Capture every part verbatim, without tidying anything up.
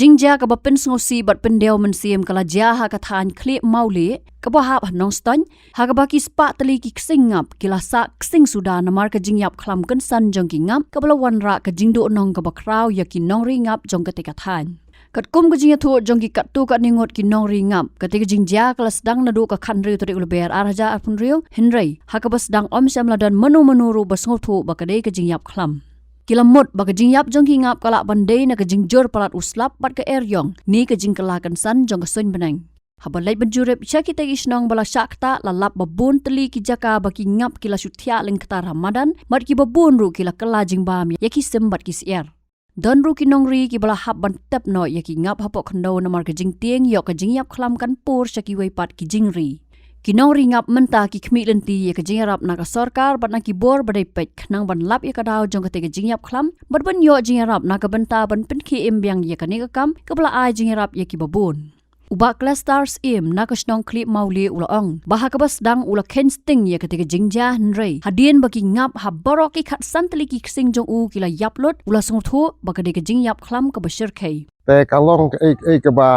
Ka jingjia kaba pynsngewsih bad pyndew mynsiem ka la jia ha ka thaiñ Khlieh Mawlieh kaba hap ha Nongstoiñ, ha kaba ki spah tylli ki ksing ngap ki la sah ksing suda namar ka jingïap khlam kynsan jong ki ngap kaba la wanrah ka jingduhnong kaba khraw ïa ki nongri ngap jong katei ka thaiñ. Katkum ka jingïathuh jong ki katto katne ngut ki nongri ngap, katei ka jingjia ka la sdang naduh ka khathynriew tarik u Lber ar hajar arphew hynriew, hynrei ha kaba sdang ym shym la don mano mano ruh ba sngewthuh ba ka dei ka jingïap khlam. Ki la mut ba ka jingïap jong ki ngap ka lah ban dei na ka jingjur palat u slap bad ka eriong ne ka jingkylla kynsan jong ka suiñ bneng. Haba leit ban jurip sha kitei ki shnong ba la shah ktah, la lap ba bun tylli ki jaka ba ki ngap ki la shu thiah lyngktar ha madan, bad kiba bun ruh ki la kylla jingbam ïa ki sim bad ki syiar. Don ruh ki nongri kiba la hap ban tep noh ïa ki ngap hapoh khyndew namar ka jingtieng ïoh ka jingïap khlam kan pur sha kiwei pat ki jingri. Ki nongri ngap mynta ki khmih lynti ïa ka jingïarap na ka sorkar bad na ki bor ba dei peit khnang ban lap ïa ka daw jong katei ka jingïap khlam bad ban ïoh jingïarap na ka bynta ban pynkhie im biang ïa kane ka kam kaba la ai jingïarap ïa kiba bun. U Bah Clestar Syiem na ka shnong Khlieh Mawlieh u la ong ba ha kaba sdang u la kheiñ sting ïa katei ka jingjia, hynrei hadien ba ki ngap ha baroh ki khatsan tylli ki ksing jong u ki la ïap lut, u la sngewthuh ba ka dei ka jingïap khlam kaba shyrkhei. Te ka long kaei kaei kaba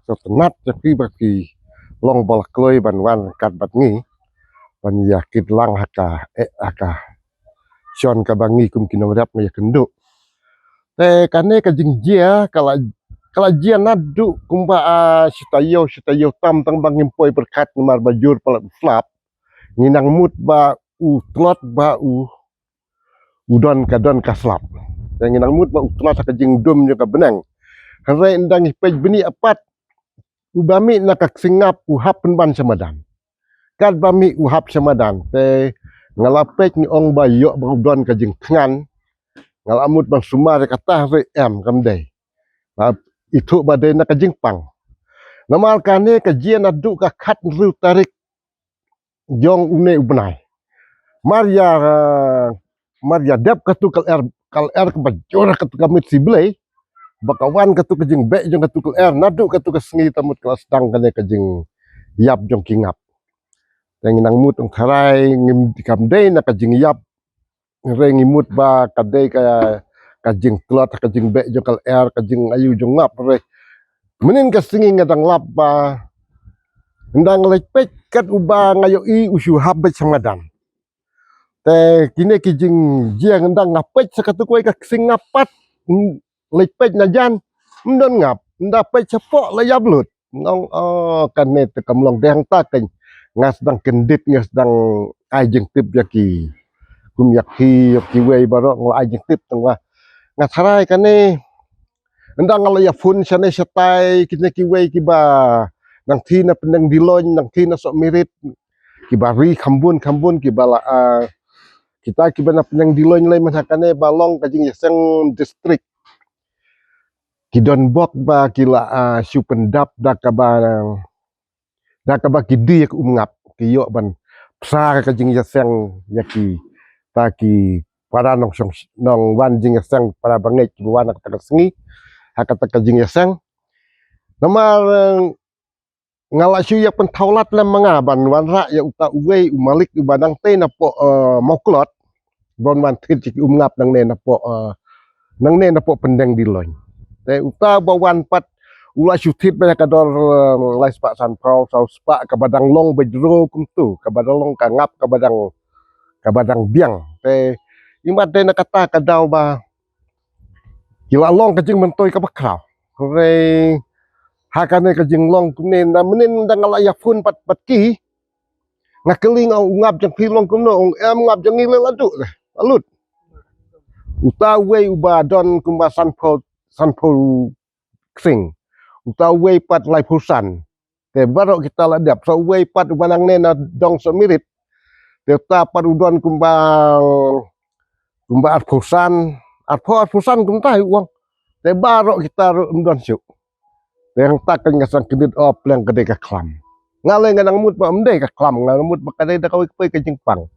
sngewtynnat ïa phi ba phi long ba la kloi ban wan ryngkat bad ngi ban ïa kit lang ha ka, eh, ha ka shon kaba ngi kum ki nongriap ngi ïa kynduh. Te kane ka jingjia ka la, ka la jia naduh kumba, ah, shi taïew, shi taïew tam tang ba ngim poi pyrkhat namar ba jur palat u slap. Ngi nang mut ba u tlot ba u, u don ka don ka slap. Te ngi nang mut ba u tlot ha ka jingdum jong ka bneng. Hynrei ynda ngi peit bniah pat, uba mih na ka ksing ngap u hap pynban sha madan. Katba mih u hap sha madan, te nga la peit ngi ong ba ïoh ba u don ka jingthngan. Nga la mut ban sumar ïa kata, hynrei em, kam dei. Ba ithuh ba dei na ka jingpang. Namar kane ka jia naduh ka khathynriew tarik jong une u bnai. Mar ïa, mar ïa dep katu ka lyer, ka lyer kaba jur katu ka miet shi blei, ba ka wan katu ka jingbeh jong katu ka lyer, naduh katu ka sngi te mut ka la sdang kane ka jingïap jong ki ngap. Te ngi nang mut ong tharai ngim, kam dei na ka jingïap, hynrei ngi mut ba ka dei ka, ka jingtlot, ka jingbeh jong ka lyer, ka jingaïu jong ngap, hynrei mynhynnin ka sngi nga dang lap ba, nga dang leit peit kat uba nga ïohi u shu hap beit sha madan. Te kine ki jingjia, nga dang nga peit sha katu kawei ka ksing ngap pat, mm, leit peit na jan, ym don ngap, ynda peit shapoh la ïap lut. Nga ong, oh, kane te kam long, dei hangta kein nga sdang kyndit, nga sdang ai jingtip ïa ki, kum ïa ki, ïa kiwei baroh nga ai jingtip tang ba nga tharai kane. Ynda nga la ïa phone shane shatai, kine kiwei kiba nang thie na pdeng Diloin, nang thie na Sohmirit, kiba ri kham bun kham bun, kiba la, ah, kita kiba na pdeng Diloin lei mynta kane ba long ka jingïaseng district. Ki don bok ba ki la, ah, shu pyndap da kaba, da kaba ki die ka um ngap, ki ïoh ban psa ka jingïaseng ïa kita ki para nongshong, nongwan jingïaseng, para bangeit kiba wan ha kata ka sngi, ha kata ka jingïaseng. Namar, eh, nga la shu ïa pynthaw lad lem ma nga ban wanrah ïa uta uwei u malik uba nang tei napoh, eh, Mawklot, ban wan thied ïa ki um ngap nangne napoh, eh, nangne napoh pdeng Diloin. Te uta ba wan pat u la shu thied ba ïa ka dor, eh, lai spah sanphew, saw spah, kaba dang long ba jrong kumtu, kaba dang long ka ngap, kaba dang, kaba dang biang. Te imat te na kata ka daw ba ki la long ka jingmyntoi kaba khraw. Hynrei ha kane ka jinglong kumne, ynda mynhynnin ynda nga la ïa phone pat, pat ki, nga kylli nga ong, u ngap jong phi long kumno, ong em, ngap jong ngi lei la duh, lei la lut. Uta uwei uba don kumba sanphew, sanphew ksing. Uta uwei pat laiphew san. Te baroh kita la dep, sa uwei pat uba nangne na dong Sohmirit. Te uta pat u don kumba, kumba arphew san, arphew, arphew san kumta u ong. Te baroh kita ruh ym don shuh. Te hangta kein nga sdang kyndit, oh, pleng ka dei ka khlam. Nga lei nga nang mut ba ym dei ka khlam, nga nang mut ba ka dei da kawei ka pei ka jingpang.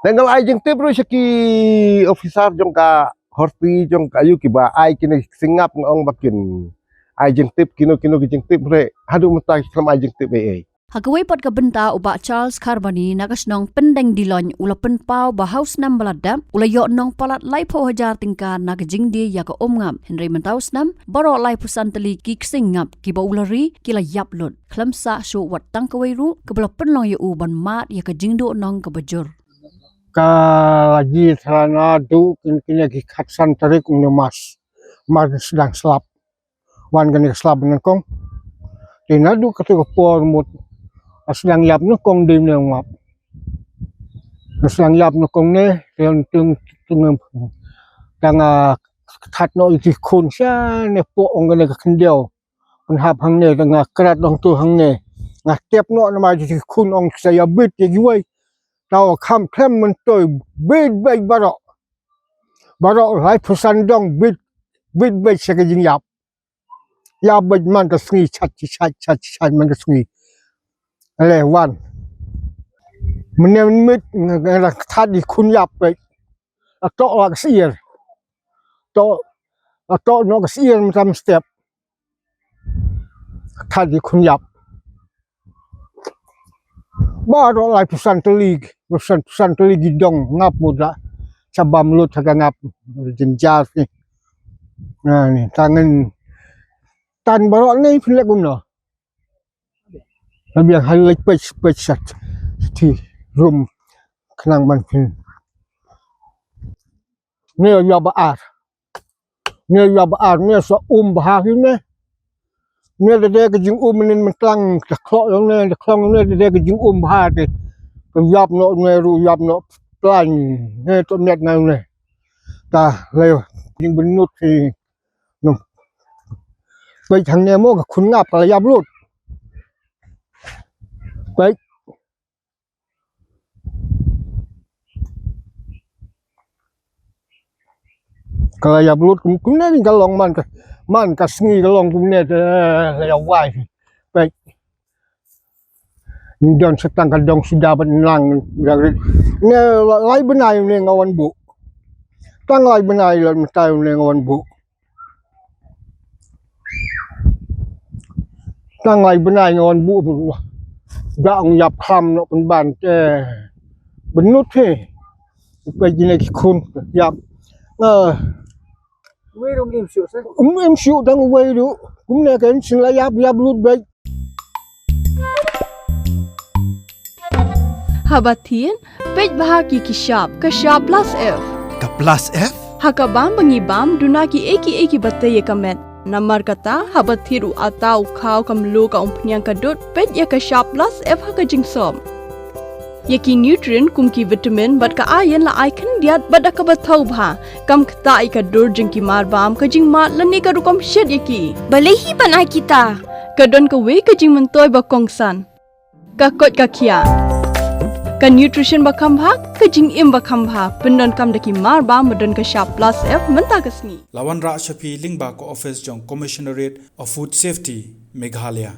Te nga la ai jingtip ruh sha ki officer jong ka Horti, jong ka aïu, kiba ai kine ki ksing ngap, nga ong ba kin ai jingtip, kino kino ki jingtip, hynrei haduh mynta ki khlem ai jingtip ei ei. Ha kawei pat ka bynta u Bah Charles Kharbani na ka shnong Pyndengdilong u la pynpaw ba ha u snem ba la dep u la ïoh nongpalat laiphew hajar tyngka na ka jingdie ïa ka umngap, hynrei mynta u snem baroh laiphew san tylli ki ksing ngap kiba u la ri ki la ïap lut. Khlem sah shuh wat tang kawei ruh kaba la pynlong ïa u ban mad ïa ka jingduhnong kaba jur. Ka la jia thrana duh kin kine ki khatsan tarik une mas. Mar sdang slap. Wan kane ka slap nyngkong. Te naduh kata ka por mut. A sdang ïap nyngkong dei ne ngap. A sdang ïap nyngkong ne te tung tung tang a khat noh ïa ki khun sha ne poh ong kane ka khyndew. Pynhap hangne te nga krat ong tu hangne. Nga tep noh namar ïa ki khun ong sa ïa bit ïa kiwei. Tau kham khlem myntoi bit bit baroh. Baroh laiphew san dong bit bit bit sha ka jingïap. Ïa bit man ka sngi chat chat chat chat man ka sngi. Ale wan. Mynne mynmiet nga la kthad ïa ki khun ïap bit. Atoh la ka syier. Toh atoh noh ka syier mynta mynstep. Kthad ïa ki khun ïap. Baroh laiphew san tylli, phew san, phew san tylli ki dong ngap mut la. Sa bam lut ha ka ngap jynjar ni. Na ni tang ngin tan baroh ni phin leh kumno. Labiang ha leit peit peit sat. Ti rum khnang ban phin. Ni ïa ba ar. Ni ïa ba ar ni sa um bha hi ne. Ni da de ka jingum ni myntang da khlok jong ni da khlong ni da de ka jingum bha te. Ka ïap noh ni ruh ïap noh plan ni to miat ngai ni. Ta lei jingbynnud hi. Peit hangne mo ka khun ngap ka la ïap lut. Peit. Ka la ïap lut kum, kumne ka long man ka, man ka sngi ka long kumne te la ïa wai. Peit. Ni don sa tang ka dong suda ban nang. Ne lai bnai ne nga wan buh. Tang lai bnai la mynta ne nga wan buh. Tang lai bnai nga wan buh buh. Da ong ïap kham noh pynban te. Bynnud hi. Peit jine ki khun ïap. Nga. Wei ruh im shuh sa. Um im shuh tang wei ruh. Kumne kan shin la ïap ïap lut beit. Haba thied, peit bha ki ki shap, ka shap plus F. Ka plus F? Ha ka bam ba ngi bam, duna ki ei ki ei kiba tei ïa ka met. Namar kata, haba thied u ata u khaw ka mluh ka umphniang ka dud, peit ïa ka shap plus F ha ka jingsop. Ïa ki nutrient kum ki vitamin bad ka iron la ai khyndiat bad da kaba thaw bha. Kam ktah ïa ka dur jong ki mar bam, ka jingmad lane ka rukom shet ïa ki. Balei hi ban ai kita? Ka don kawei ka jingmyntoi ba kongsan. Ka koit ka khiah. Ka nutrition ba kham bha, ka jingim ba kham bha. Pyndonkam da ki mar bam ba don ka shap plus F mynta ka sngi. La wanrah sha phi lyngba ka office jong Commissionerate of Food Safety, Meghalaya.